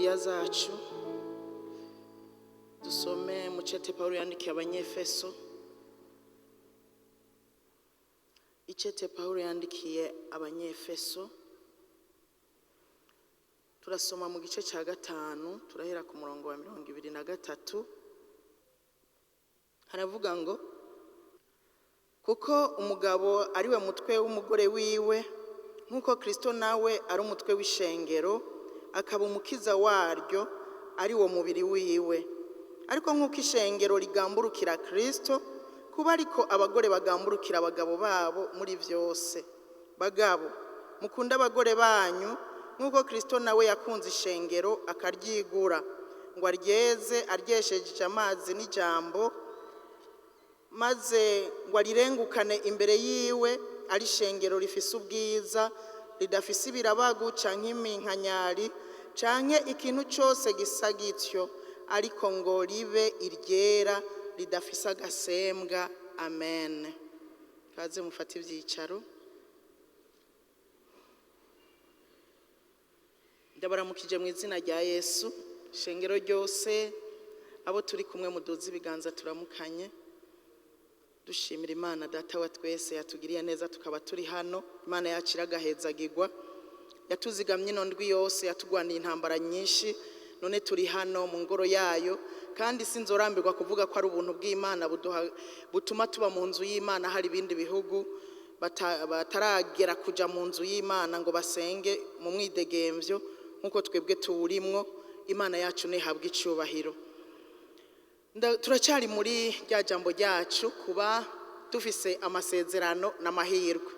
Bibiliya zacu dusome mu cete Pawulo yandikiye Abanyefeso. Icete Pawulo yandikiye Abanyefeso, turasoma mu gice cya 5, turahera ku murongo wa 23. Haravuga ngo: kuko umugabo ari we mutwe w'umugore wiwe, nk'uko Kristo nawe ari umutwe w'ishengero, akaba umukiza waryo, ari wo mubiri wiwe. Ariko nk'uko ishengero rigamburukira Kristo, kuba ariko abagore bagamburukira abagabo babo muri byose. Bagabo, mukunde abagore banyu, nk'uko Kristo nawe yakunze ishengero akaryigura, ngo aryeze aryesheje amazi n'ijambo, maze ngo arirengukane imbere yiwe, ari ishengero rifise ubwiza, ridafise ibirabagu canke iminkanyari canke ikintu cose gisa gityo, ariko ngo ribe iryera ridafise agasembwa. Amen. Kaze mufate ivyicaro. Ndabaramukije mu izina rya Yesu. Shengero ryose, abo turi kumwe muduze ibiganza turamukanye, dushimira Imana Data wa twese yatugiriye neza tukaba turi hano. Imana yacu iragahezagirwa, yatuzigamye ino ndwi yose, yatugwaniye intambara nyinshi, none turi hano mu ngoro yayo. Kandi sinzorambirwa kuvuga ko ari ubuntu bw'Imana butuma tuba mu nzu y'Imana. Hari ibindi bihugu bataragera kuja mu nzu y'Imana ngo basenge mu mwidegemvyo nk'uko twebwe tuwurimwo. Imana yacu ntihabwe icubahiro. Turacyari muri rya jambo ryacu, kuba dufise amasezerano n'amahirwe.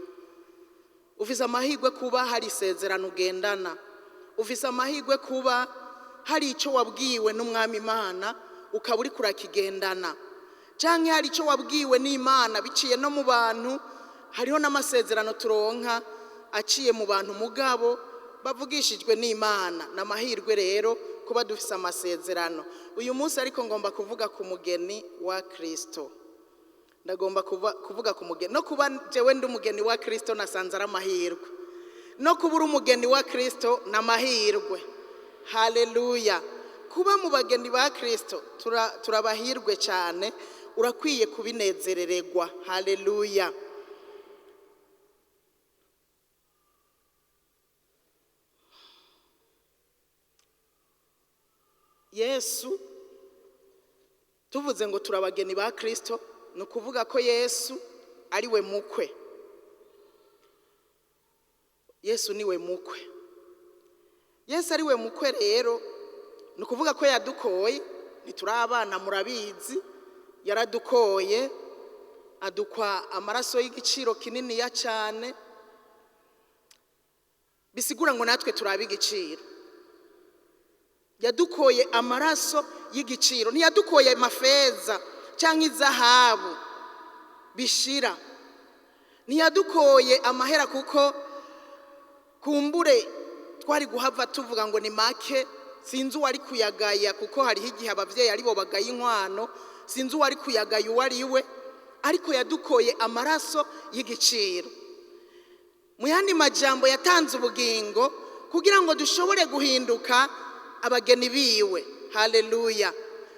Ufise amahirwe kuba hari isezerano ugendana, ufise amahirwe kuba hari icyo wabwiwe n'Umwami Imana ukaba uri kurakigendana, canke hari icyo wabwiwe n'Imana biciye no mu bantu. Hariho n'amasezerano turonka aciye mu bantu mugabo bavugishijwe n'Imana. N'amahirwe rero kuba dufise amasezerano. Uyu munsi ariko ngomba kuvuga ku mugeni wa Kristo. Ndagomba kuvuga ku mugeni. No kuba jewe ndi umugeni wa Kristo nasanze ari amahirwe. No kuba uri umugeni wa Kristo n'amahirwe. Haleluya. Kuba mu bageni ba Kristo turabahirwe cyane, urakwiye kubinezerererwa. Haleluya. Yesu, tuvuze ngo turabageni ba Kristo, ni ukuvuga ko Yesu ari we mukwe. Yesu ni we mukwe. Yesu ari we mukwe rero, ni ukuvuga ko yadukoye. Ntituri abana, murabizi, yaradukoye, adukwa amaraso y'igiciro kininiya cyane, bisigura ngo natwe turabe igiciro. Yadukoye amaraso y'igiciro, ntiyadukoye amafeza cyangwa izahabu bishira, ntiyadukoye amahera, kuko kumbure twari guhava tuvuga ngo ni make. Sinzi uwari kuyagaya, kuko hariho igihe abavyeyi aribo bagaya inkwano, sinzi uwari kuyagaya uwo ari we, ariko yadukoye amaraso y'igiciro. Mu yandi majambo, yatanze ubugingo kugira ngo dushobore guhinduka abageni biwe. Haleluya.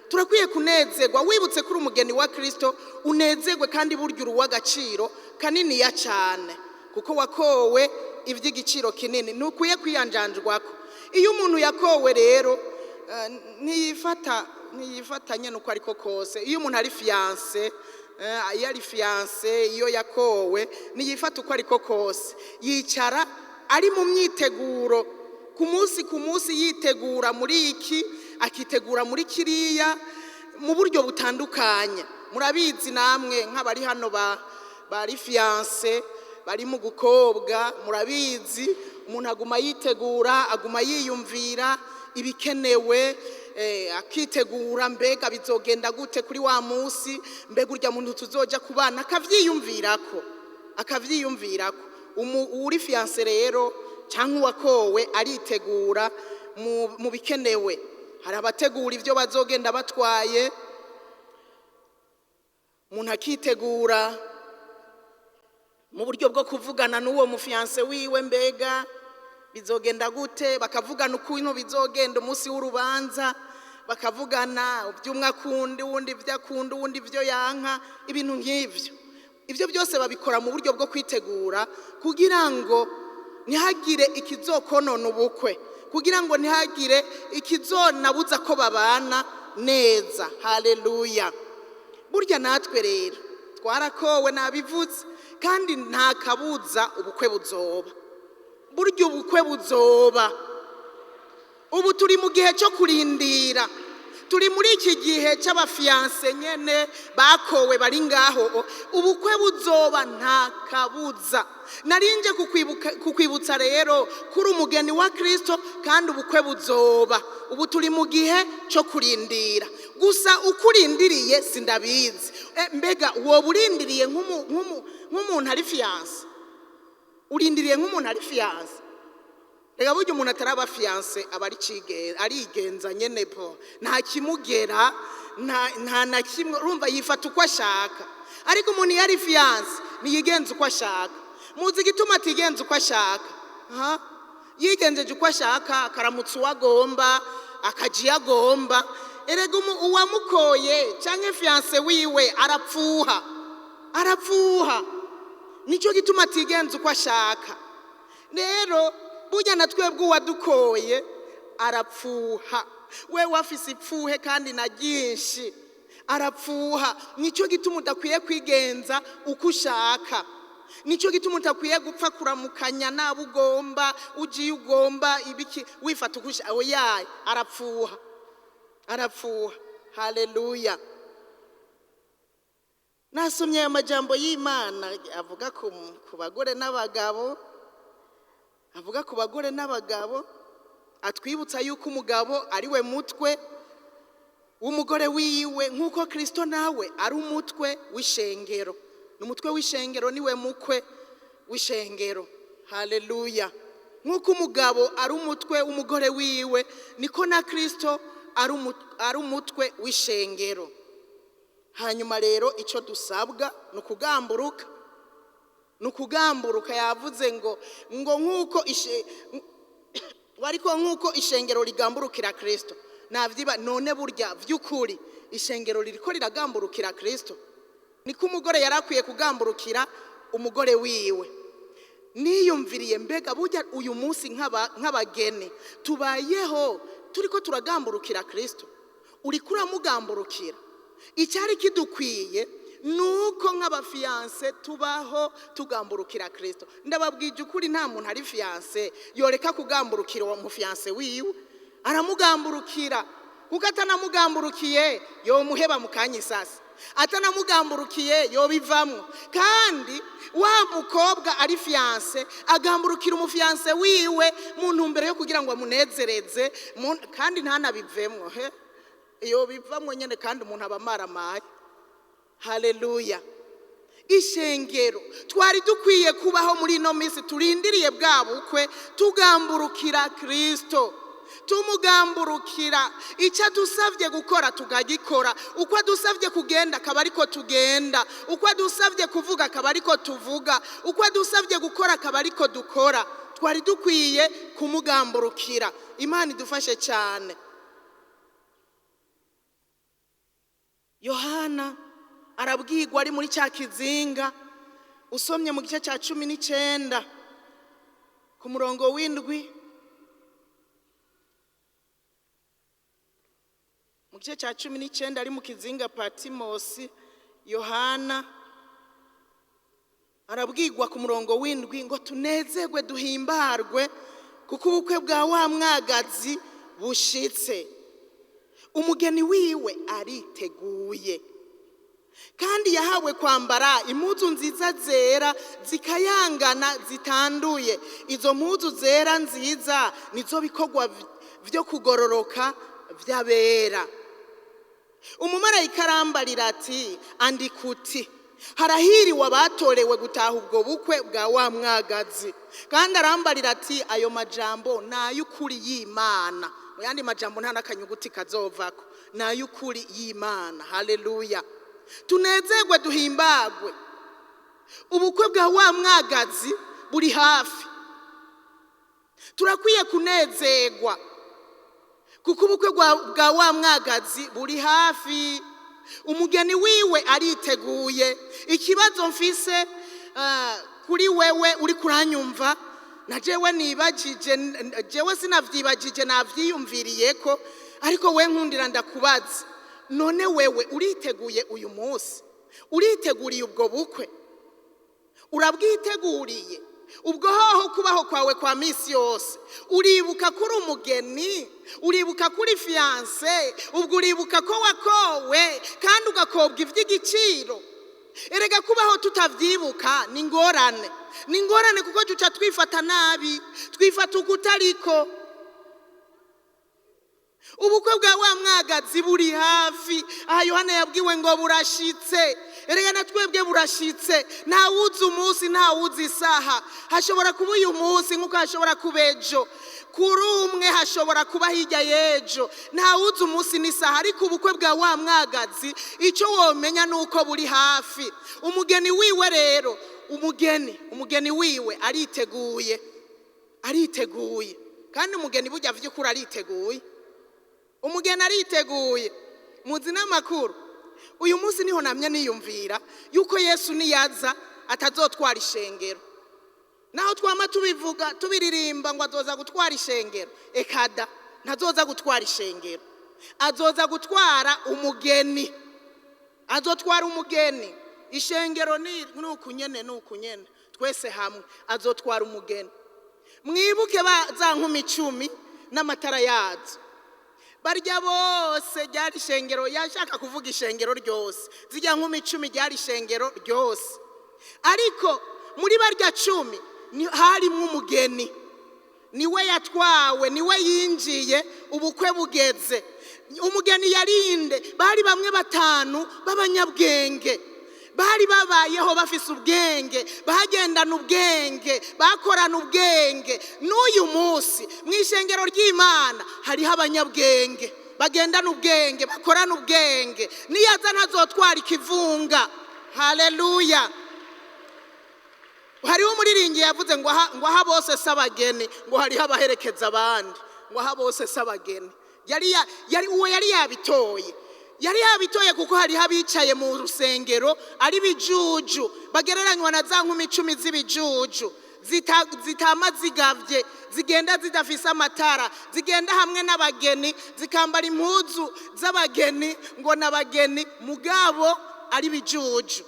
Turakwiye kunezerwa. Wibutse kuri umugeni wa Kristo, unezerwe, kandi burya uri uw'agaciro kaniniya cyane, kuko wakowe iby'igiciro kinini, ntukwiye kwiyanjanjwako. Iyo umuntu yakowe rero, ntiyifatanye nuko ariko kose. Iyo umuntu ari fiancé, iyo ari fiancé, iyo yakowe, ntiyifata uko ariko kose. Yicara ari mu myiteguro, ku munsi ku munsi, yitegura muri iki, akitegura muri kiriya, mu buryo butandukanye. Murabizi namwe nk'abari hano bari fiancé, bari mu gukobwa, murabizi umuntu aguma yitegura, aguma yiyumvira ibikenewe, akitegura mbega bizogenda gute kuri wa munsi, mbega urya muntu tuzoja kubana, akavyiyumvirako, akavyiyumvirako. Uri fiancé rero cyangwa uwakowe aritegura mu bikenewe. Hari abategura ibyo bazogenda batwaye, umuntu akitegura mu buryo bwo kuvugana n'uwo mufiancé wiwe, mbega Bizogenda gute? Bakavugana ukuntu bizogenda umunsi w'urubanza, bakavugana iby'umwe akunda, uwundi ibyo akunda, uwundi ibyo yanka, ibintu nk'ibyo. Ibyo byose babikora mu buryo bwo kwitegura kugira ngo ntihagire ikizokonona ubukwe, kugira ngo ntihagire ikizonabuza ko babana neza. Haleluya. Burya natwe rero twarakowe, nabivuze, kandi nta kabuza ubukwe buzoba. Burya ubukwe buzoba. Ubu turi mu gihe cyo kurindira, turi muri iki gihe cy'abafiancés nyene bakowe bari ngaho. Ubukwe buzoba, nta kabuza. Narinje kukwibutsa rero kuri umugeni wa Kristo, kandi ubukwe buzoba. Ubu turi mu gihe cyo kurindira gusa. Uko urindiriye sindabizi. Mbega woba urindiriye nk'umuntu ari fiancé? Urindiriye nk'umuntu ari fiancé? Reka, burya umuntu ataraba fiancé aba arigenza nyene po, nta kimugera, nta na kimwe. Urumva yifata uko ashaka. Ariko umuntu iyo ari fiancé ntiyigenza uko ashaka. Muzi igituma atigenza uko ashaka? Ha? Yigenjeje uko ashaka, akaramutsa uwo agomba, akaja iyo agomba. Erega uwamukoye canke fiancé wiwe arapfuha, arapfuha. Nicyo gituma atigenza uko ashaka. Rero burya na twebwe uwadukoye arapfuha. We wafise ipfuhe kandi na ryinshi, arapfuha. Nicyo gituma udakwiye kwigenza uko ushaka. Nicyo gituma udakwiye gupfa kuramukanya n'abo ugomba, ugiye ugomba ibiki, wifata uko ushaka. Oya, arapfuha, arapfuha. Haleluya. Nasomye aya majambo y'Imana avuga ku bagore n'abagabo, avuga ku bagore n'abagabo, atwibutsa yuko umugabo ari we mutwe w'umugore wiwe, nk'uko Kristo nawe ari umutwe w'ishengero. Ni umutwe w'ishengero, niwe mukwe w'ishengero. Haleluya. Nk'uko umugabo ari umutwe w'umugore wiwe, niko na Kristo ari umutwe w'ishengero. Hanyuma rero icyo dusabwa ni ukugamburuka, ni ukugamburuka. Yavuze ngo nk'uko ariko nk'uko ishengero rigamburukira Kristo. Navyiba none, burya vy'ukuri ishengero ririko riragamburukira Kristo? Niko umugore yari akwiye kugamburukira umugore wiwe. Niyumviriye, mbega burya uyu munsi nk'abageni tubayeho turiko turagamburukira Kristo? Uriko uramugamburukira? Icyari kidukwiye nuko nk'abafiancés tubaho tugamburukira Kristo. Ndababwije ukuri, nta muntu ari fiancé yoreka kugamburukira uwo mufiancé wiwe. Aramugamburukira, kuko atanamugamburukiye yomuheba mu kanya isasi, atanamugamburukiye yobivamwo. Kandi wa mukobwa ari fiancé agamburukira umufiancé wiwe mu ntumbero yo kugira ngo amunezereze, kandi ntanabivemwo. He, iyo bivamwo nyene, kandi umuntu aba amaramaye. Haleluya. Ishengero twari dukwiye kubaho muri ino minsi turindiriye bwa bukwe tugamburukira Kristo, tumugamburukira. Icyo adusabye gukora tukagikora, uko adusabye kugenda akaba ariko tugenda, uko adusabye kuvuga akaba ariko tuvuga, uko adusabye gukora akaba ariko dukora. Twari dukwiye kumugamburukira. Imana idufashe cyane. Yohana arabwirwa ari muri cya kizinga. Usomye mu gice cya 19 ku murongo w'7, mu gice cya 19, ari mu kizinga Patimosi, Yohana arabwirwa ku murongo w'7 ngo: "Tunezerwe, duhimbarwe, kuko ubukwe bwa wa mwagazi bushitse, umugeni wiwe ariteguye. Kandi yahawe kwambara impuzu nziza zera zikayangana zitanduye. Izo mpuzu zera nziza nizo bikorwa vyo kugororoka vy'abera." Umumarayika arambarira ati: "Andika uti: Harahiriwe abatorewe gutaha ubwo bukwe bwa wa mwagazi." Kandi arambarira ati: "Ayo majambo ni ay'ukuri y'Imana." Mu yandi majambo, nta n'akanyuguti kazovako, ni ay'ukuri y'Imana. Haleluya. Tunezerwe, duhimbagwe, ubukwe bwa wa mwagazi buri hafi. Turakwiye kunezerwa kuko ubukwe bwa wa mwagazi buri hafi, umugeni wiwe ariteguye. Ikibazo mfise kuri wewe uri kuranyumva, na jewe nibajije, jewe sinavyibajije, navyiyumviriyeko, ariko we nkundira ndakubaza: none wewe uriteguye uyu munsi? Uriteguriye ubwo bukwe? Urabwiteguriye? Ubwo hoho kubaho kwawe kwa minsi yose, uribuka ko uri umugeni? Uribuka ko uri fiancé? Ubwo uribuka ko wakowe kandi ugakobwa iby'igiciro? Erega kubaho tutavyibuka ni ingorane, ni ingorane, kuko duca twifata nabi, twifata ukutariko. Ubukwe bwa wa mwagazi buri hafi. Aha Yohana yabwiwe ngo burashitse. Erega na twebwe burashitse. Ntawuzi umunsi, ntawuzi isaha. Hashobora kuba uyu munsi nk'uko hashobora kuba ejo, kuri umwe hashobora kuba hirya y'ejo. Ntawuzi umunsi n'isaha, ariko ubukwe bwa wa mwagazi, icyo womenya ni uko buri hafi. Umugeni wiwe rero, umugeni wiwe ariteguye, ariteguye. Kandi umugeni burya vy'ukuri ariteguye, umugeni ariteguye. Muzi n'amakuru, uyu munsi niho namye niyumvira yuko Yesu niyaza atazotwara ishengero. Naho twama tubivuga, tubiririmba ngo azoza gutwara ishengero, ekada, ntazoza gutwara ishengero, azoza gutwara umugeni, azotwara umugeni. Ishengero ni nuku nyene, nuku nyene, twese hamwe, azotwara umugeni. Mwibuke ba za nkumi 10 n'amatara yazo. Barya bose ryari ishengero, yashaka kuvuga ishengero ryose. Zijya nkumi 10 ryari ishengero ryose, ariko muri barya 10 harimwo umugeni. Niwe yatwawe, niwe yinjiye ubukwe bugeze. Umugeni yarinde? Bari bamwe batanu b'abanyabwenge, bari babayeho bafise ubwenge, bagendana ubwenge, bakorana ubwenge. N'uyu munsi mu ishengero ry'Imana hariho abanyabwenge bagendana ubwenge, bakorana ubwenge. Niyaza ntazotwara ikivunga. Haleluya! Hariho umuririmbyi yavuze ngo aha bose si abageni, ngo hariho abaherekeza abandi, ngo aha bose si abageni. Yari uwo yari yabitoye, yari yabitoye, kuko hariho abicaye mu rusengero ari bijuju, bagereranywa na za nkumi 10 z'ibijuju, zitama zigavye, zigenda zidafise amatara, zigenda hamwe n'abageni, zikambara impuzu z'abageni ngo n'abageni, mugabo ari bijuju.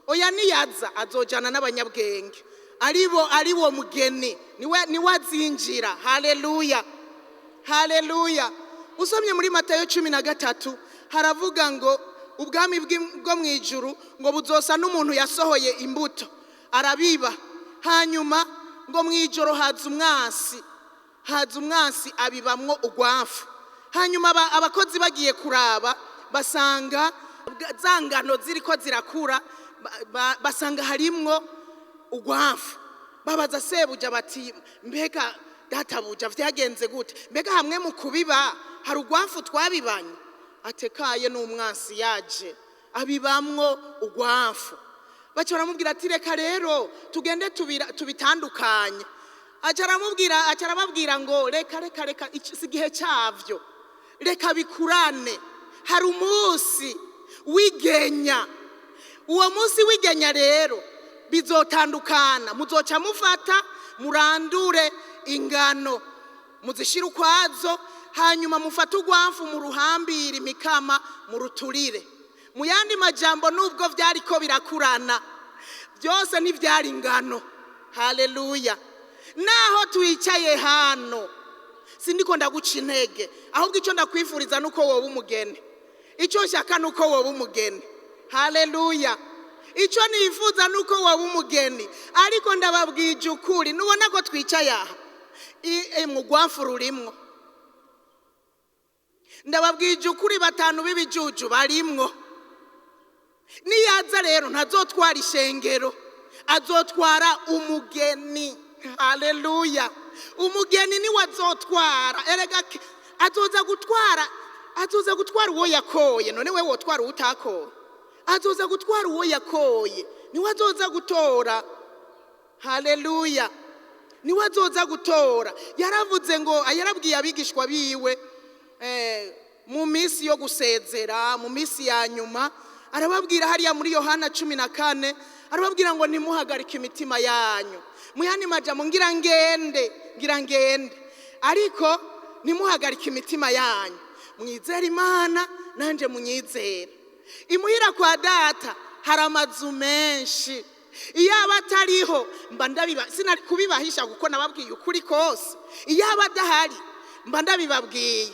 Oya, niyaza azojana n'abanyabwenge, aribo ariwo mugeni, niwe azinjira. Haleluya, haleluya! Usomye muri Matayo 13, haravuga ngo ubwami bwo mu ijuru ngo buzosa n'umuntu yasohoye imbuto arabiba. Hanyuma ngo mu ijoro haza umwansi, haza umwansi abibamwo urwafu. Hanyuma abakozi bagiye kuraba, basanga za ngano ziriko zirakura, basanga harimwo urwafu. Babaza sebuja bati: "Mbega databuja, vyagenze gute? Mbega hamwe mu kubiba hari urwafu twabibanye?" Atekaye, n'umwansi yaje abibamwo urwafu. Baca baramubwira ati: "Reka rero tugende tubitandukanye." Aca aramubwira, aca arababwira ngo: "Reka, reka, reka, si igihe cyavyo, reka bikurane. Hari umunsi w'igenya, uwo munsi w'igenya rero bizotandukana. Muzoca mufata murandure ingano, muzishire ukwazo, hanyuma mufate urwamfu muruhambire imikama, muruturire." Mu yandi majambo, nubwo vyariko birakurana byose, ntivyari ingano. Haleluya! Naho twicaye hano, sindiko ndaguca intege, ahubwo icyo ndakwifuriza nuko woba umugeni. Icyo nshaka nuko woba umugeni. Haleluya! Icyo nifuza nuko woba umugeni. Ariko ndababwije ukuri, nubona ko twicaye aha, mu rwamfu rurimwo. Ndababwije ukuri, batanu b'ibijuju barimwo. Niyaza rero ntazotwara ishengero, azotwara umugeni. Haleluya! Umugeni niwe azotwara. Erega azoza gutwara, azoza gutwara uwo yakoye. None we wotwara uwo utakoye? Azoza gutwara uwo yakoye, niwe azoza gutora. Haleluya! Niwe azoza gutora. Yaravuze ngo, yarabwiye abigishwa biwe mu minsi yo gusezera, mu minsi ya nyuma, arababwira hariya muri Yohana 14, arababwira ngo ntimuhagarike imitima yanyu. Mu yandi majambo, ngira ngende, ngira ngende, ariko ntimuhagarike imitima yanyu, mwizere Imana nanje munyizere. Imuhira kwa Data hari amazu menshi, iyo aba atariho mba ndabiba, sinari kubibahisha kuko nababwiye ukuri kose. Iyo aba adahari mba ndabibabwiye,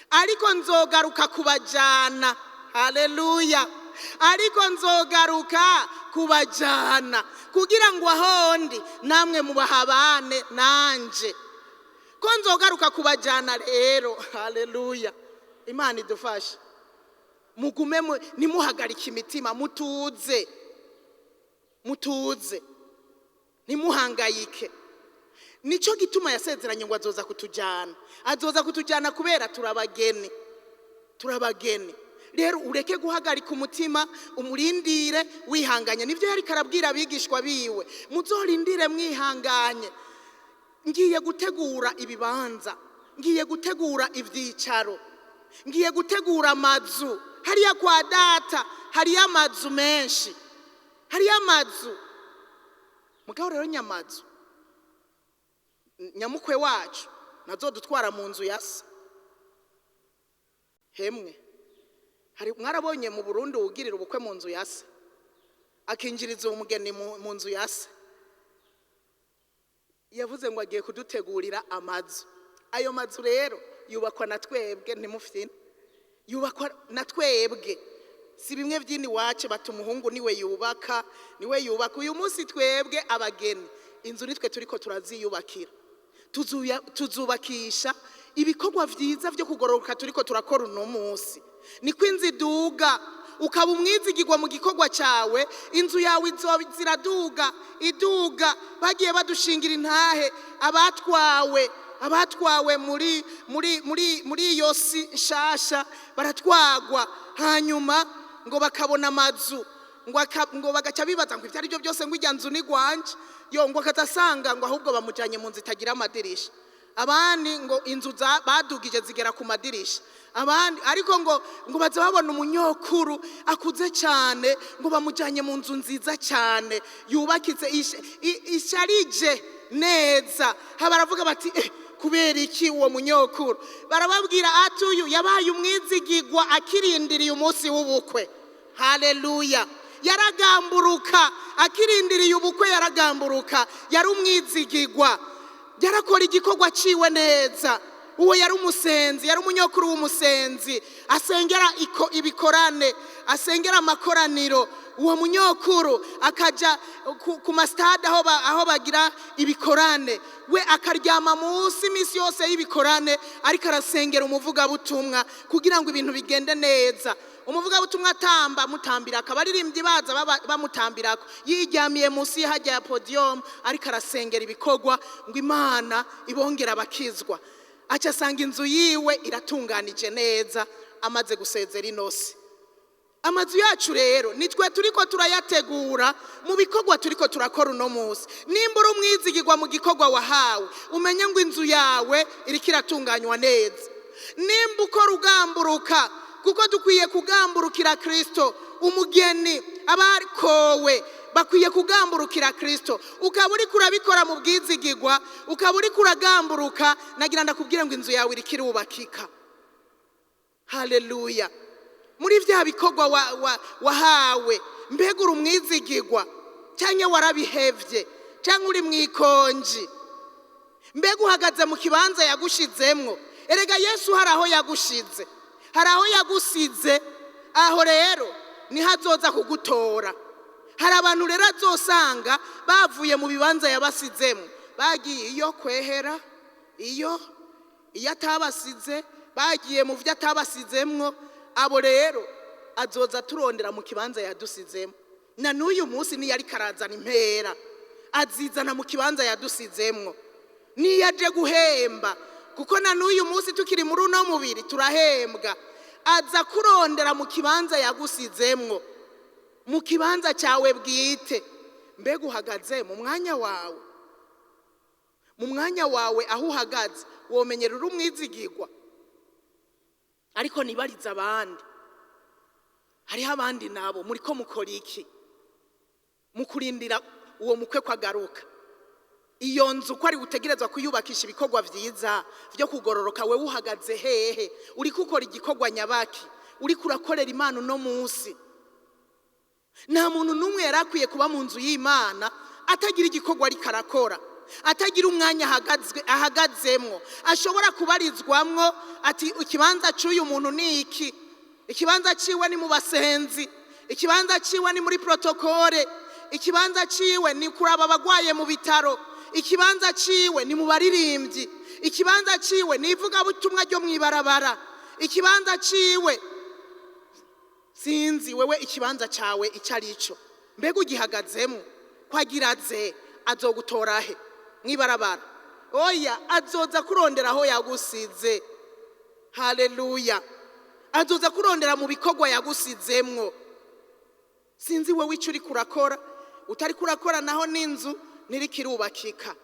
ariko nzogaruka kubajana. Haleluya! Ariko nzogaruka kubajana kugira ngo ahondi namwe mubahabane nanje. Ko nzogaruka kubajana rero, haleluya, Imana idufashe. Mugume, ntimuhagarike imitima, mutuze, mutuze, ntimuhangayike. Nicyo gituma yasezeranye ngo azoza kutujyana. Azoza kutujyana kubera turabageni, turabageni. Rero ureke guhagarika umutima, umurindire wihanganye. Nibyo yari karabwira abigishwa biwe, muzorindire mwihanganye, ngiye gutegura ibibanza, ngiye gutegura ibyicaro, ngiye gutegura amazu. Hariya kwa Data hariyo amazu menshi, hariyo amazu. Mugabo rero nyamazu nyamukwe wacu nazodutwara mu nzu ya se. Hemwe, hari mwarabonye mu Burundi uwugirira ubukwe mu nzu ya se, akinjiriza umugeni mu nzu ya se. Yavuze ngo agiye kudutegurira amazu. Ayo mazu rero yubakwa na twebwe, ntimufite, yubakwa na twebwe. Si bimwe by'iniwacu bata umuhungu niwe yubaka, niwe yubaka. Uyu munsi twebwe abageni inzu nitwe turiko turaziyubakira. Tuzubakisha ibikorwa vyiza vyo kugororoka turiko turakora uno munsi. Niko inzu iduga, ukaba umwizigirwa mu gikorwa cyawe, inzu yawe ziraduga, iduga. Bagiye badushingira intahe abatwawe muri iyo si nshasha, baratwagwa, hanyuma ngo bakabona amazu, ngo bagaca bibaza ngo ibyo ari byo byose ngo ijya nzu ni gwanje yo, ngo akatasanga ngo ahubwo bamujyanye mu nzu itagira amadirisha. Abandi ngo inzu badugije zigera ku madirisha. Abandi ariko ngo baze babona umunyokuru akuze cyane, ngo bamujyanye mu nzu nziza cyane yubakitse isharije neza. Ha baravuga bati kubera iki uwo munyokuru? Barababwira ati uyu yabaye umwizigigwa akirindiriye umunsi w'ubukwe. Haleluya! Yaragamburuka akirindiriye ubukwe, yaragamburuka, yari umwizigigwa, yarakora igikorwa ciwe neza. Uwo yari umusenzi, yari umunyokuru w'umusenzi, asengera ibikorane, asengera amakoraniro. Uwo munyokuru akaja ku masitade aho bagira ibikorane, we akaryama munsi iminsi yose y'ibikorane, ariko arasengera umuvugabutumwa kugira ngo ibintu bigende neza. Umuvugabutumwa atamba, amutambira, akaba aririmbyi baza bamutambirako, yiryamiye munsi hajya ya podium, ariko arasengera ibikorwa ngo Imana ibongere abakizwa. Aca asanga inzu yiwe iratunganije neza amaze gusezera inosi. Amazu yacu rero nitwe turiko turayategura mu bikorwa turiko turakora uno munsi. Nimba uri umwizigirwa mu gikorwa wahawe, umenye ngo inzu yawe iriko iratunganywa neza. Nimba ukora ugamburuka, kuko dukwiye kugamburukira Kristo, umugeni abakowe bakwiye kugamburukira Kristo. Ukaba uriko urabikora mu bwizigirwa, ukaba uriko uragamburuka, nagira ndakubwire ngo inzu yawe iriko irubakika. Haleluya! Muri vya bikorwa wahawe, mbega uri umwizigirwa cyangwa warabihevye, cyangwa uri mwikonji? Mbega uhagaze mu kibanza yagushizemwo? Erega Yesu hari aho yagushize, hari aho yagusize. Aho rero niho azoza kugutora. Hari abantu rero azosanga bavuye mu bibanza yabasizemo, bagiye iyo kwehera, iyo atabasize, bagiye mu byo atabasizemwo. Abo rero azoza turondera mu kibanza yadusizemo. Na n'uyu munsi niyo ariko arazana impera, azizana mu kibanza yadusizemwo. Niyo aje guhemba, kuko na n'uyu munsi tukiri muri uno mubiri turahembwa. Aza kurondera mu kibanza yagusizemwo, mu kibanza cyawe bwite. Mbega uhagaze mu mwanya wawe? Mu mwanya wawe aho uhagaze womenyera uri umwizigirwa, ariko nibariza abandi. Hariho abandi nabo muriko mukora iki mu kurindira uwo mukwe kwagaruka? Iyo nzu ko ari utegerezwa kuyubakisha ibikorwa vyiza vyo kugororoka, wewe uhagaze hehe? Uriko ukora igikorwa nyabaki? Uriko urakorera Imana uno munsi? Nta muntu n'umwe yari akwiye kuba mu nzu y'Imana atagira igikorwa ariko arakora, atagira umwanya ahagazemwo ashobora kubarizwamwo ati ikibanza cy'uyu muntu ni iki, ikibanza ciwe ni mu basenzi, ikibanza ciwe ni muri protokole, ikibanza ciwe ni kuraba abagwaye mu bitaro, ikibanza ciwe ni mu baririmbyi, ikibanza ciwe ni ivugabutumwa ryo mw'ibarabara, ikibanza ciwe sinzi wewe ikibanza cawe icyo ari cyo. Mbega ugihagazemo kwagira ze azogutora he mw'ibarabara? Oya, azoza kurondera aho yagusize. Haleluya! Azoza kurondera mu bikorwa yagusizemwo. Sinzi wewe icyo uri kurakora, utari kurakora naho n'inzu ntirikirubakika.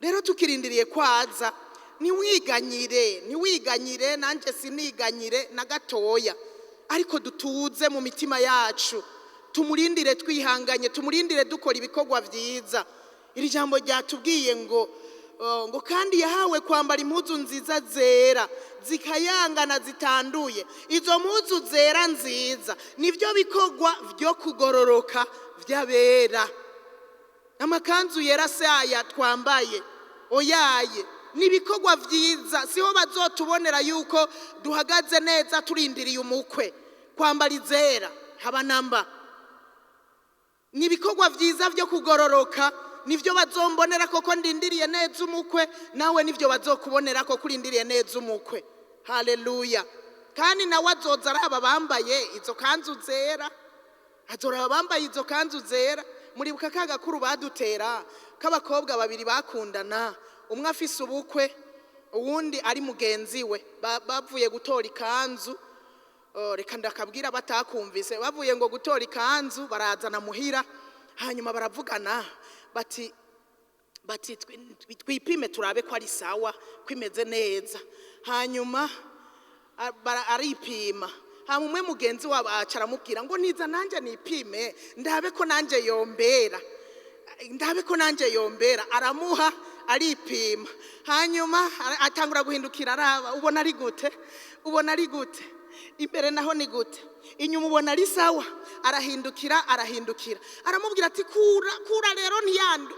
Rero tukirindiriye kwaza, ntiwiganyire, ntiwiganyire, nanjye siniganyire na gatoya, ariko dutuze mu mitima yacu, tumurindire twihanganye, tumurindire dukora ibikorwa vyiza. Iri jambo ryatubwiye ngo ngo kandi yahawe kwambara impuzu nziza zera zikayangana zitanduye. Izo mpuzu zera nziza nivyo bikorwa vyo kugororoka vy'abera. Amakanzu yera se aya twambaye oyaye nibikorwa vyiza, siho bazotubonera yuko duhagaze neza turindiriye umukwe. Kwambara izera haba namba nibikorwa vyiza vyo kugororoka, nivyo bazombonera koko ndindiriye neza umukwe, nawe nivyo bazokubonera koko urindiriye neza umukwe. Haleluya! Kandi nawe azoza araba bambaye izo kanzu zera, azoraba bambaye izo kanzu zera. Muribuka ka gakuru badutera k'abakobwa babiri bakundana, umwe afise ubukwe uwundi ari mugenzi we, bavuye gutora ikanzu. Reka ndakabwira batakumvise. Bavuye ngo gutora ikanzu barazana muhira, hanyuma baravugana bati twipime turabe ko ari sawa, ko imeze neza. Hanyuma aripima, hanyuma umwe mugenzi wabo aca aramubwira ngo niza nanjye nipime ndabe ko nanjye yombera, ndabe ko nanjye yombera. Aramuha aripima, hanyuma atangura guhindukira araba, ubona ari gute, ubona ari gute, imbere naho ni gute, inyuma ubona ari sawa. Arahindukira arahindukira aramubwira ati kura kura rero ntiyandu,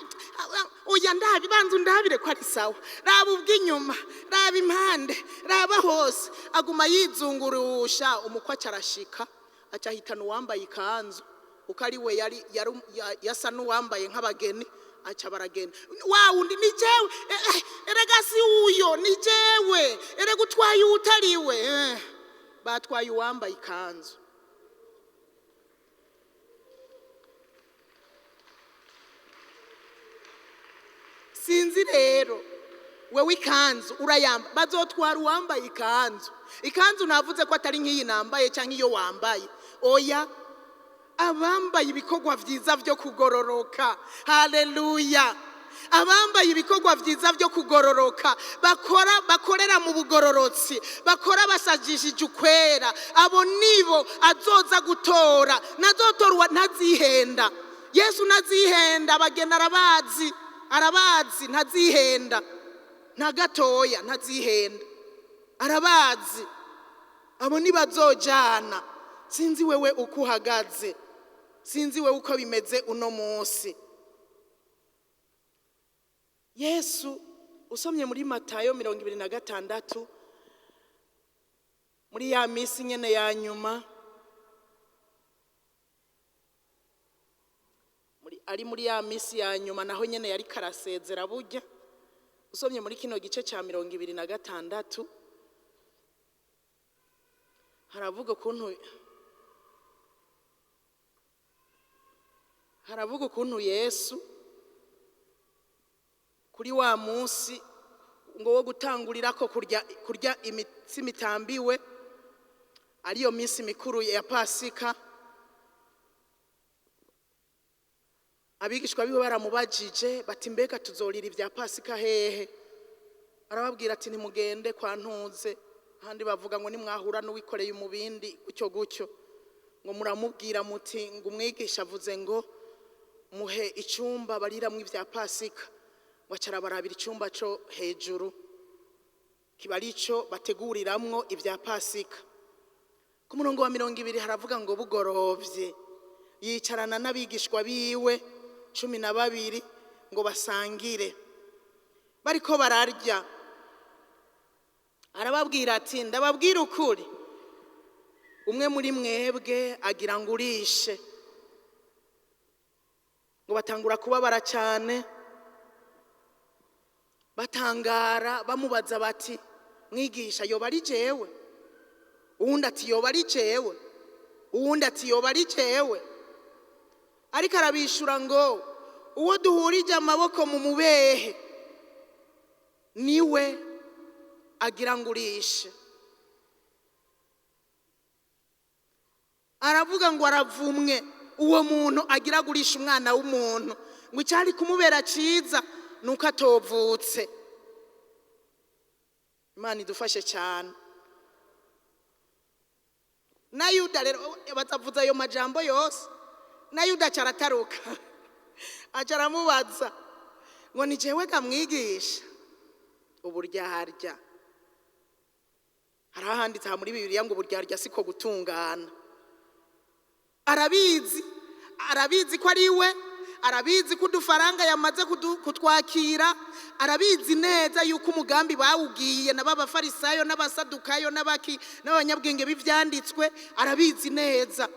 oya ndabi banza undabire ko ari sawa, raba ubw'inyuma, raba impande, raba hose. Aguma yizungurusha, umukwe aca arashika, aca ahitana uwambaye ikanzu kuko ari we yari yasa n'uwambaye nk'abageni, aca baragenda. Wa wundi ni jewe, erega si uyo ni jewe, erega utwaye utariwe. Batwaye uwambaye ikanzu. Sinzi rero wewe ikanzu urayamba, bazotwara uwambaye ikanzu. Ikanzu navuze ko atari nk'iyi nambaye cyangwa iyo wambaye, oya, abambaye ibikorwa vyiza vyo kugororoka. Haleluya! Abambaye ibikorwa vyiza vyo kugororoka, bakora bakorera mu bugororotsi, bakora basajishije ukwera, abo nibo azoza gutora. Nazotorwa ntazihenda. Yesu ntazihenda, abageni arabazi, arabazi, ntazihenda nta gatoya, ntazihenda, arabazi. Abo nibazojana. Sinzi wewe uko uhagaze, sinzi wewe uko bimeze uno munsi. Yesu usomye muri Matayo 26, muri ya misi nyene ya nyuma, ari muri ya misi ya nyuma naho nyene yari karasezera burya. Usomye muri kino gice ca 26 haravuga ukuntu Yesu kuri wa munsi ngo wo gutangurirako kurya imitsima itambiwe, ariyo minsi mikuru ya Pasika. Abigishwa biwe baramubajije bati: "Mbega tuzorira ibya Pasika hehe?" Arababwira ati: "Ntimugende kwa ntuze." Ahandi bavuga ngo nimwahura n'uwikoreye umubindi gutyo gutyo, ngo muramubwira muti ngo umwigisha avuze ngo muhe icyumba bariramwo ibya Pasika. Ngo aca arabarabira icyumba cyo hejuru, kiba ari cyo bateguriramwo ibya Pasika. Ku murongo wa 20 haravuga ngo bugorovye yicarana n'abigishwa biwe 12 ngo basangire. Bariko bararya, arababwira ati: "Ndababwira ukuri, umwe muri mwebwe agira ngo urishe." Ngo batangura kubabara cyane, batangara, bamubaza bati: "Mwigisha, yoba ari jewe?" Uwundi ati: "Yoba ari jewe?" Uwundi ati: "Yoba ari jewe?" Ariko arabishura ngo: "Uwo duhurije amaboko mu mubehe niwe agira ngo urishe." Aravuga ngo aravumwe uwo muntu agira agurisha umwana w'umuntu, ngo icyari kumubera cyiza ni uko atovutse. Imana idufashe cyane. Na Yuda rero batavuze ayo majambo yose, na Yuda aca arataruka, aca aramubaza ngo: "Ni jewe gamwigisha?" Uburyarya. Hari ahanditse aha muri Bibiliya ngo uburyarya siko gutungana. Arabizi, arabizi ko ari we, arabizi ko udufaranga yamaze kutwakira, arabizi neza yuko umugambi bawugiye na b'abafarisayo n'abasadukayo n'abaki n'abanyabwenge b'ivyanditswe, arabizi neza.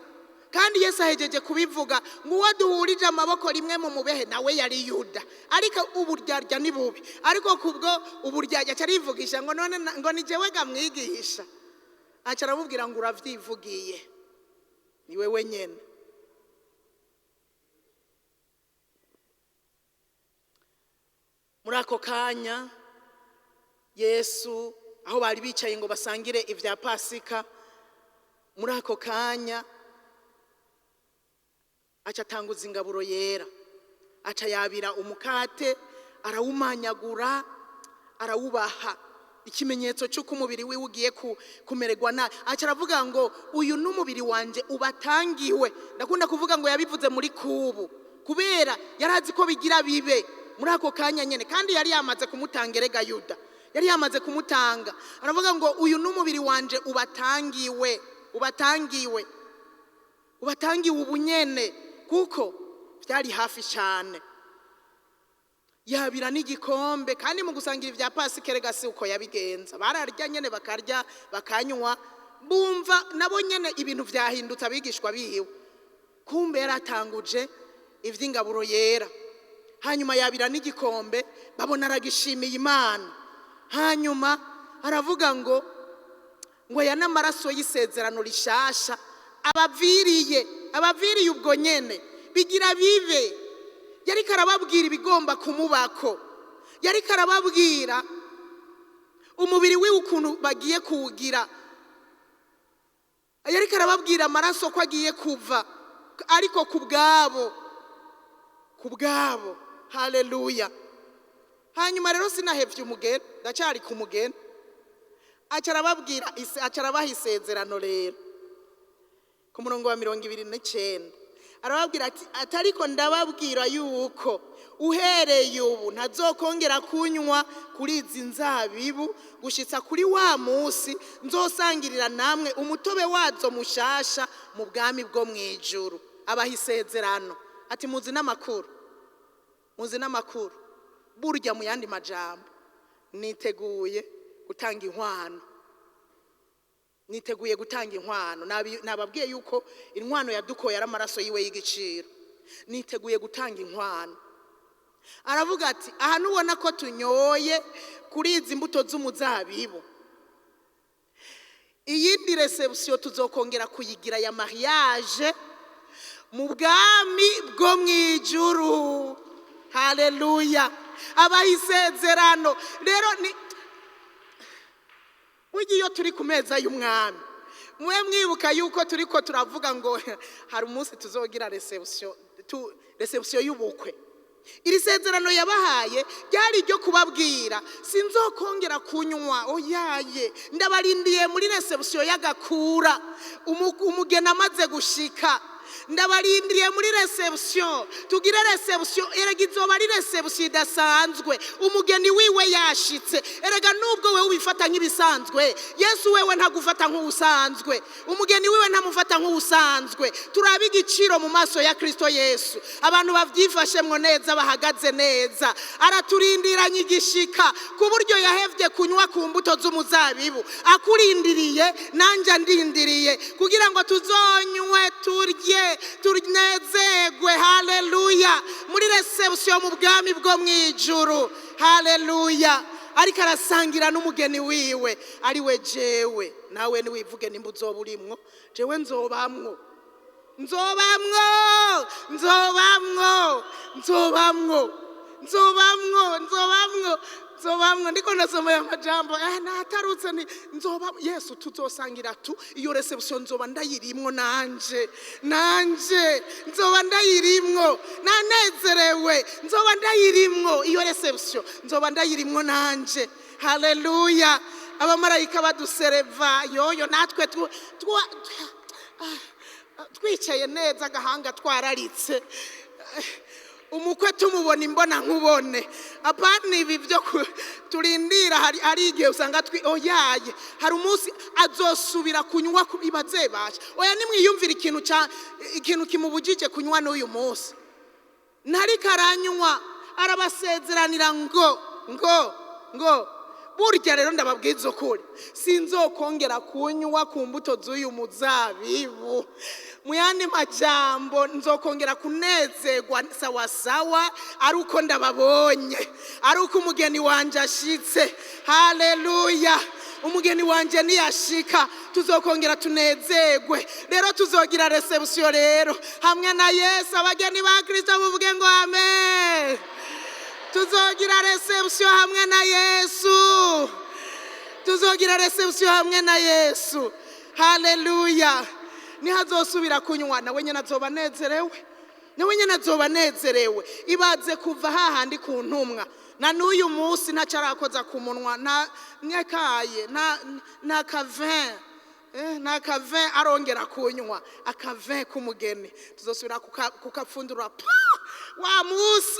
Kandi Yesu ahejeje kubivuga ngo uwo duhurije amaboko rimwe mu mubehe nawe yari Yuda. Ariko uburyarya ni bubi. Ariko kubwo uburyarya aca arivugisha ngo none ngo ni jewe gamwigisha? Aca aramubwira ngo uravyivugiye, ni wewe nyene. Muri ako kanya Yesu aho bari bicaye ngo basangire ibya Pasika, muri ako kanya aca atanguza ingaburo yera, aca yabira umukate, arawumanyagura, arawubaha, ikimenyetso cy'uko umubiri wiwe ugiye kumererwa nabi. Aca aravuga ngo uyu ni umubiri wanje ubatangiwe. Ndakunda kuvuga ngo yabivuze muri kubu, kubera yari azi ko bigira bibe muri ako kanya nyene, kandi yari yamaze kumutanga. Erega Yuda yari yamaze kumutanga. Aravuga ngo uyu ni umubiri wanje ubatangiwe, ubatangiwe, ubatangiwe ubunyene, kuko byari hafi cyane. Yabira n'igikombe. Kandi mu gusangira ibya Pasika erega si uko yabigenza, bararya nyene, bakarya, bakanywa, bumva nabo nyene ibintu vyahindutse. Abigishwa biwe kumbe yaratanguje ivy'ingaburo yera. Hanyuma yabira n'igikombe, babona aragishimiye Imana. Hanyuma aravuga ngo aya n'amaraso y'isezerano rishasha abaviriye, abaviriye ubwo nyene bigira bibe. Yariko arababwira ibigomba kumubako, yariko arababwira umubiri wiwe ukuntu bagiye kuwugira, yariko arababwira amaraso ko agiye kuva, ariko ku bwabo, ku bwabo. Haleluya. Hanyuma rero sinahevye umugeni, ndacyari ku mugeni. Aca arababwira, aca arabaha isezerano rero. Ku murongo wa 29 arababwira ati: "Atariko ndababwira yuko uhereye ubu ntazokongera kunywa kuri izi nzabibu gushitsa kuri wa munsi nzosangirira namwe umutobe wazo mushasha mu bwami bwo mw'ijuru." Abaha isezerano ati muzi n'amakuru, muzi n'amakuru. Burya mu yandi majambo, niteguye gutanga inkwano, niteguye gutanga inkwano. Nababwiye yuko inkwano yadukoye ari amaraso yiwe y'igiciro. Niteguye gutanga inkwano. Aravuga ati aha nubona ko tunyoye kuri izi mbuto z'umuzabibu, iyindi reception tuzokongera kuyigira ya mariage mu bwami bwo mw'ijuru. Haleluya. Abaha isezerano rero. Ni burya iyo turi ku meza y'umwami, mube mwibuka yuko turi ko turavuga ngo hari umunsi tuzogira reception. Tu réception y'ubukwe. Iri sezerano yabahaye ryari iryo kubabwira: "Sinzokongera kunywa, oyaye, ndabarindiye muri réception y'agakura." Umugeni amaze gushika, ndabarindiriye muri réception, tugire réception. Erega izoba ari réception idasanzwe, umugeni wiwe yashitse. Erega nubwo wewe ubifata nk'ibisanzwe, Yesu wewe ntagufata nk'ubusanzwe, umugeni wiwe ntamufata nk'ubusanzwe. Turabe igiciro mu maso ya Kristo Yesu. Abantu bavyifashemwo neza, bahagaze neza, araturindiranye igishika ku buryo yahevye kunywa ku mbuto z'umuzabibu akurindiriye, nanje andindiriye, kugira ngo tuzonywe, turye, tunezerwe. Haleluya! Muri réception mu bwami bwo mu ijuru. Haleluya! Ariko arasangira n'umugeni wiwe, ari we jewe nawe. Niwivuge nimba uzoba urimwo. Jewe nzobamwo, nzobamwo, nzobamwo, nzobamwo, nzobamwo, nzobamwo, nzobamwo. Ndiko ndasoma aya majambo, natarutse ni nzoba Yesu tuzosangira tu iyo réception, nzoba ndayirimwo nanje, nanje nzoba ndayirimwo, nanezerewe, nzoba ndayirimwo iyo réception, nzoba ndayirimwo nanje. Haleluya! Abamarayika badusereva yoyo, natwe twicaye neza, agahanga twararitse, umukwe tumubona imbona nkubone. Apana ibi byo turindira. Hari igihe usanga twi oyaye, hari umunsi azosubira kunywa ibaze basha. Oya, nimwiyumvire ikintu ca ikintu kimubujije kunywa n'uyu munsi, ntariko aranywa. Arabasezeranira ngo burya rero ndababwiza ukuri, sinzokongera kunywa ku mbuto z'uyu muzabibu. Mu yandi majambo, nzokongera kunezerwa sawasawa ari uko ndababonye, ari uko umugeni wanje ashitse. Haleluya! Umugeni wanje niyashika, tuzokongera tunezerwe. Rero tuzogira réception rero hamwe na Yesu. Abageni ba Kristo muvuge ngo amen. Tuzogira réception hamwe na Yesu, tuzogira réception hamwe na Yesu. Haleluya! Nihazosubira kunywa, nawe nyine azoba anezerewe, nawe nyine azoba anezerewe. Ibaze kuva hahandi ku ntumwa, na n'uyu munsi ntacyo arakoza ku munwa, nta nyakaye, nta kavin, nta kavin arongera kunywa. Akavin k'umugeni tuzosubira kukapfundura pa wa munsi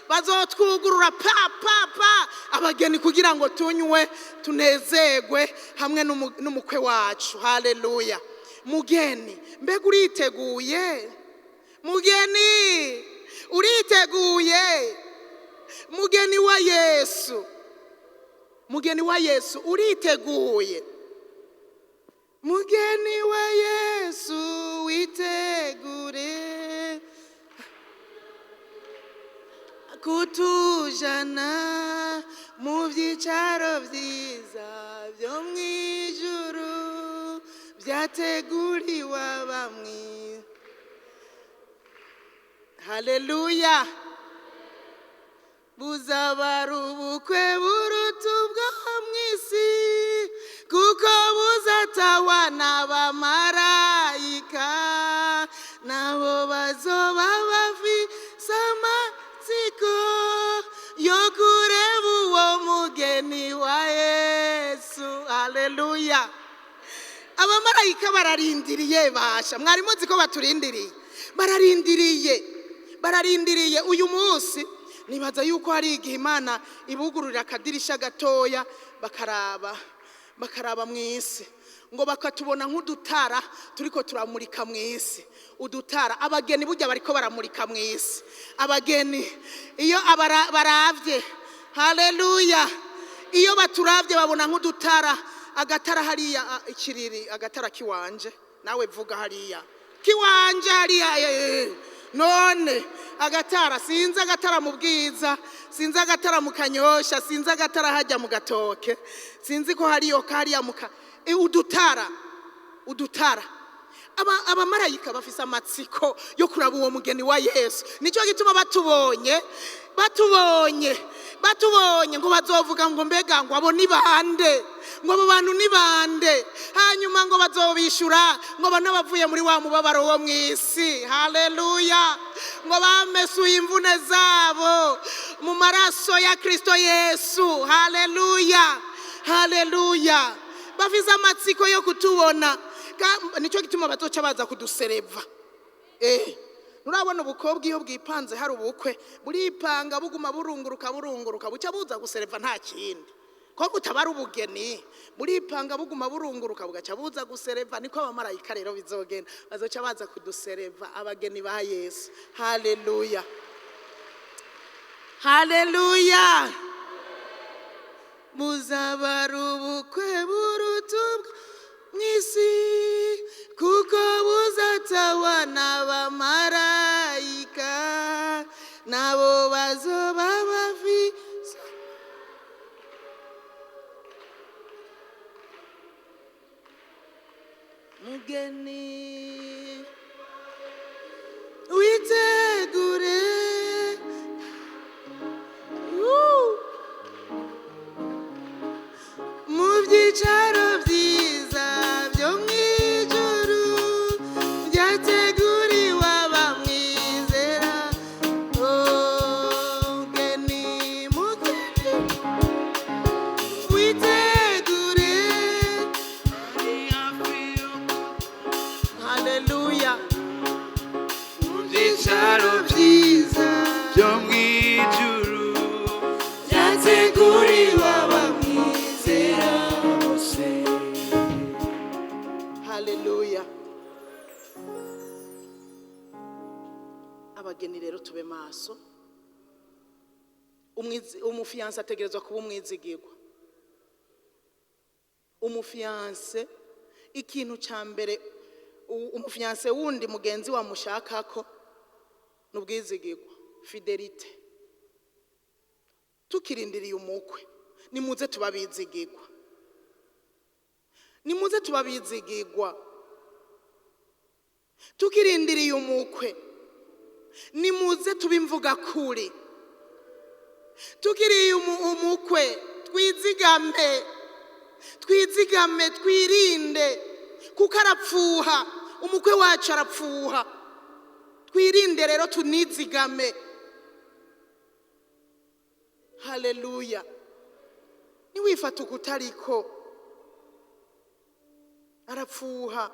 bazotwugurura pa pa pa abageni, kugira ngo tunywe, tunezerwe hamwe n'umukwe wacu. Haleluya! Mugeni, mbega uriteguye? Mugeni, uriteguye? Mugeni wa Yesu, mugeni wa Yesu, uriteguye? Mugeni wa Yesu, witegure kutujana mu byicaro byiza byo mu ijuru byateguriwe abamwe. Haleluya! Buzaba ari ubukwe buruta ubwo mu isi, kuko buzatahwa n'abamarayika, nabo bazoba bafise amatsiko yo kureba uwo mugeni wa Yesu. Haleluya! Abamarayika bararindiriye basha. Mwari muzi ko baturindiriye? Bararindiriye, bararindiriye. Uyu munsi nibaza yuko hari igihe Imana ibugururira akadirisha gatoya, bakaraba, bakaraba mu isi, ngo bakatubona nk'udutara turiko turamurika mu isi. Udutara, abageni burya bariko baramurika mu isi. Abageni iyo baravye, haleluya, iyo baturavye babona nk'udutara. Agatara hariya, ikiriri, agatara kiwanje, nawe vuga hariya kiwanje hariya. None agatara, sinzi agatara mu Bwiza, sinzi agatara mu Kanyosha, sinzi agatara hajya mu Gatoke, sinzi ko hariyo kariya muka udutara, udutara. Abamarayika bafise amatsiko yo kuraba uwo mugeni wa Yesu. Nicyo gituma batubonye, batubonye, batubonye, ngo bazovuga ngo: "Mbega ngo abo ni bande? Ngo abo bantu ni bande?" Hanyuma ngo bazobishura ngo abo n'abavuye muri wa mubabaro wo mu isi. Haleluya! Ngo bamesuye imvune zabo mu maraso ya Kristo Yesu. Haleluya, haleluya. Bafise amatsiko yo kutubona. Nicyo gituma bazoca baza kudusereva. Nurabona ubukobwa iyo bwipanze hari ubukwe, buripanga buguma burunguruka burunguruka, buca buza gusereva nta kindi. Ko butabara ubugeni, buripanga buguma burunguruka bugaca buza gusereva. Niko abamarayika rero bizogenda, bazoca baza kudusereva abageni ba Yesu. Haleluya, haleluya. Muzabara ubukwe buruta ubwo mw'isi, kuko buzatawa n'abamarayika, nabo bazoba bafise. Mugeni witegure, mu byicaro byiza byo mw'ijuru byateguriwe abamwizera. Mugeni, mugeni witegure. Haleluya. Mu byicaro byiza byo mw'ijuru byateguriwe abamwizera bose. Haleluya. Abageni rero tube maso. Umufiyanse ategerezwa kuba umwizigirwa. Umufiyanse, ikintu ca mbere umufiyanse wundi mugenzi wamushakako ni ubwizigirwa, fidelite. Tukirindiriye umukwe, nimuze tubabizigirwa, nimuze tubabizigirwa. Tukirindiriye umukwe, nimuze tubimvuga kuri. Tukiriye umukwe, twizigame, twizigame, twirinde, kuko arapfuha. Umukwe wacu arapfuha. Twirinde rero, tunizigame. Haleluya. Niwifata ukutariko, arapfuha.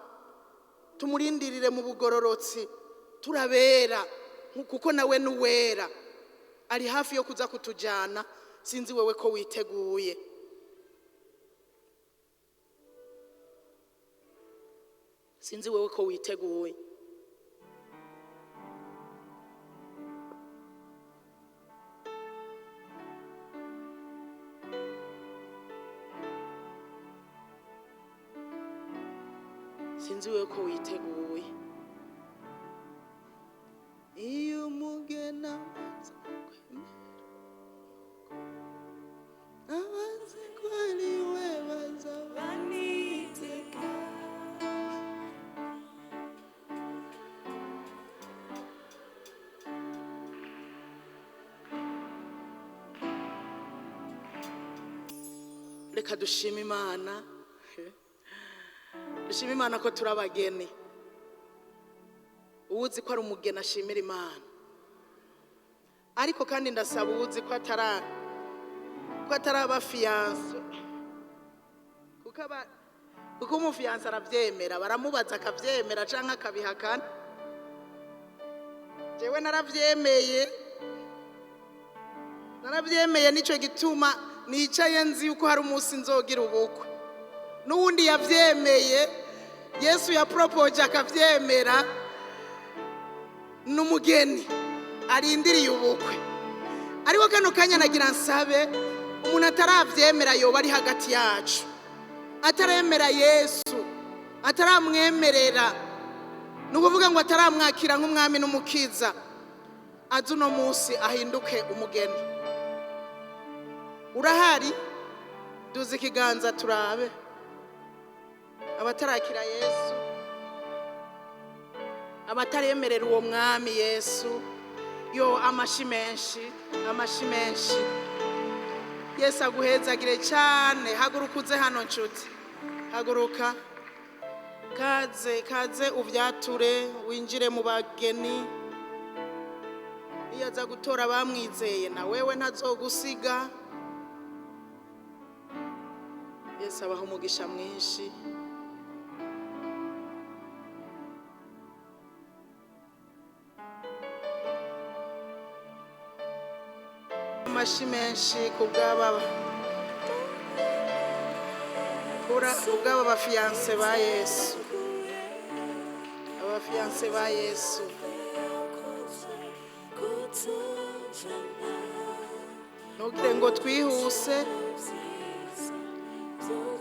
Tumurindirire mu bugororotsi, turabera kuko nawe nuwera. Ari hafi yo kuza kutujana. Sinzi wewe ko witeguye. Sinzi wewe ko witeguye. Sinzi wewe ko witeguye. Iyo umugeni amaze kwemera, abazi ko ari we baza Baniteka. Reka dushime Imana. Dushime Imana ko turi abageni. Uwuzi ko ari umugeni ashimira Imana. Ariko kandi ndasaba uwuzi ko ataraba fiyanse, kuko umufiyanse arabyemera, baramubaza akabyemera canke akabihakana. Jewe narabyemeye, narabyemeye, nico gituma nicaye nzi yuko hari umunsi nzogira ubukwe. N'uwundi yavyemeye, Yesu yapropoje akavyemera, n'umugeni arindiriye ubukwe. Ariko kano kanya nagira nsabe umuntu ataravyemera yoba ari hagati yacu, ataremera Yesu, ataramwemerera, ni ukuvuga ngo ataramwakira nk'umwami n'umukiza, aze uno munsi ahinduke umugeni. Urahari? Duze ikiganza turabe abatarakira Yesu, abataremerera uwo mwami Yesu. Yo, amashi menshi, amashi menshi. Yesu aguhezagire cyane. Haguruka uze hano nshuti, haguruka, kaze, kaze ubyature, winjire mu bageni. Niyaza gutora abamwizeye, na wewe ntazogusiga. Yesu abaha umugisha mwinshi. Amashi menshi kubw'aba kubw'aba bafiyanse ba Yesu, abafiyanse ba Yesu. Ntugire ngo twihuse,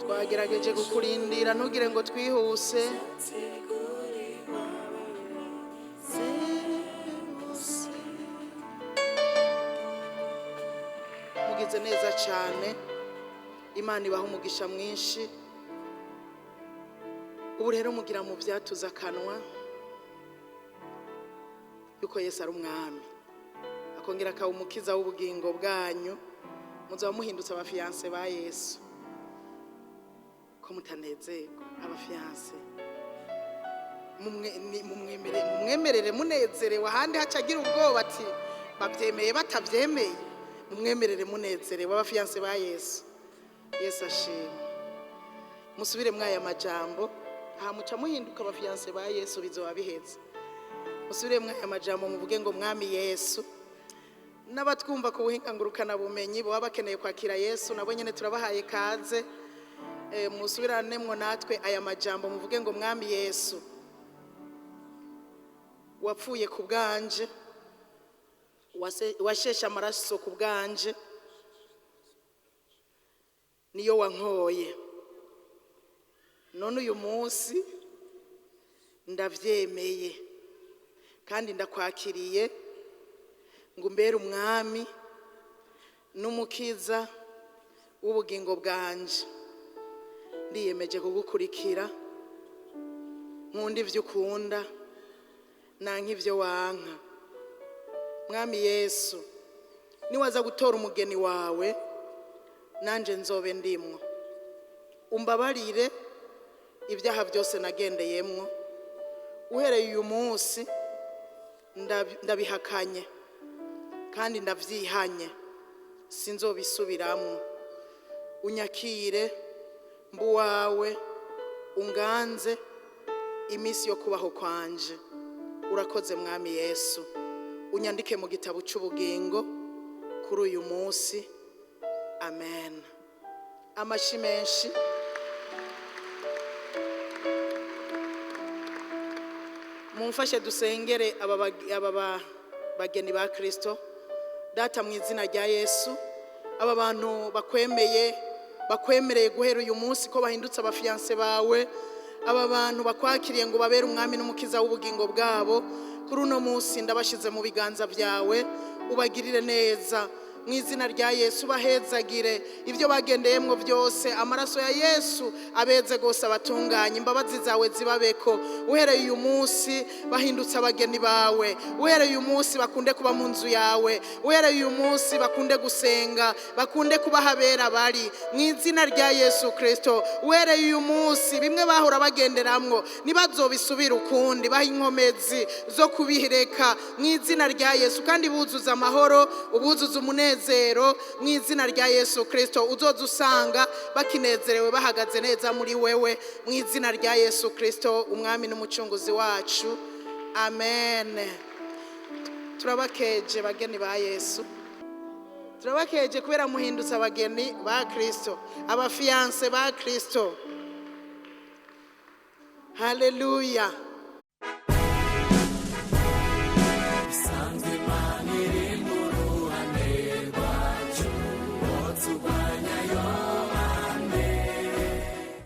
twagerageje kukurindira. Ntugire ngo twihuse. Mugize neza cyane. Imana ibaha umugisha mwinshi. Ubu rero mugira mu byatuza akanwa yuko Yesu ari umwami, akongera akaba umukiza w'ubugingo bwanyu. Muzaba muhindutse abafiyanse ba Yesu. Ko mutanezerwa, abafiyanse? Mumwemerere munezerewe. Ahandi haca agira ubwoba ati: "Babyemeye, batabyemeye?" Mumwemerere munezerewe, abafiyanse ba Yesu. Yesu ashimwe. Musubire mwaya majambo, aha muca muhinduka abafiyanse ba Yesu, bizoba biheze. Musubire mwaya majambo, muvuge ngo: "Mwami Yesu." N'abatwumva ku buhinga ngurukanabumenyi baba bakeneye kwakira Yesu, nabo nyine turabahaye kaze. Musubiranemwo natwe aya majambo, muvuge ngo: "Mwami Yesu, wapfuye ku bwanje, washeshe amaraso ku bwanje, niyo wankoye. None uyu munsi ndavyemeye kandi ndakwakiriye ngo umbere umwami n'umukiza w'ubugingo bwanje. Ndiyemeje kugukurikira, nkunda ibyo ukunda, nanka ibyo wanka. Mwami Yesu, niwaza gutora umugeni wawe, nanje nzobe ndimwo. Umbabarire ibyaha byose nagendeyemwo. Uhereye uyu munsi ndabihakanye kandi ndavyihanye, sinzobisubiramwo. Unyakire mbu wawe, unganze iminsi yo kubaho kwanje. Urakoze, Mwami Yesu. Unyandike mu gitabo cy'ubugingo kuri uyu munsi. Amen." Amashi menshi. Mumfashe dusengere aba bageni ba Kristo. Data, mu izina rya Yesu, aba bantu bakwemeye, bakwemereye guhera uyu munsi ko bahindutse abafiyanse bawe, aba bantu bakwakiriye ngo babere umwami n'umukiza w'ubugingo bwabo, kuri uno munsi ndabashyize mu biganza byawe. Ubagirire neza mu izina rya Yesu, bahezagire ibyo bagendeyemwo byose. Amaraso ya Yesu abeze rwose, abatunganye, imbabazi zawe zibabeko. Uhereye uyu munsi bahindutse abageni bawe. Uhereye uyu munsi bakunde kuba mu nzu yawe. Uhereye uyu munsi bakunde gusenga, bakunde kuba ahabera bari, mu izina rya Yesu Kirisito. Uhereye uyu munsi bimwe bahora bagenderamwo ntibazobisubire ukundi. Baha inkomezi zo kubireka mu izina rya Yesu, kandi buzuza amahoro, ubuzuza umunezero mu izina rya Yesu Kirisito. Uzoza usanga bakinezerewe, bahagaze neza muri wewe, mu izina rya Yesu Kirisito, umwami n'umucunguzi wacu. Amen. Turabakeje, bageni ba Yesu. Turabakeje kubera muhindutse abageni ba Kirisito, abafiyanse ba Kirisito. Haleluya.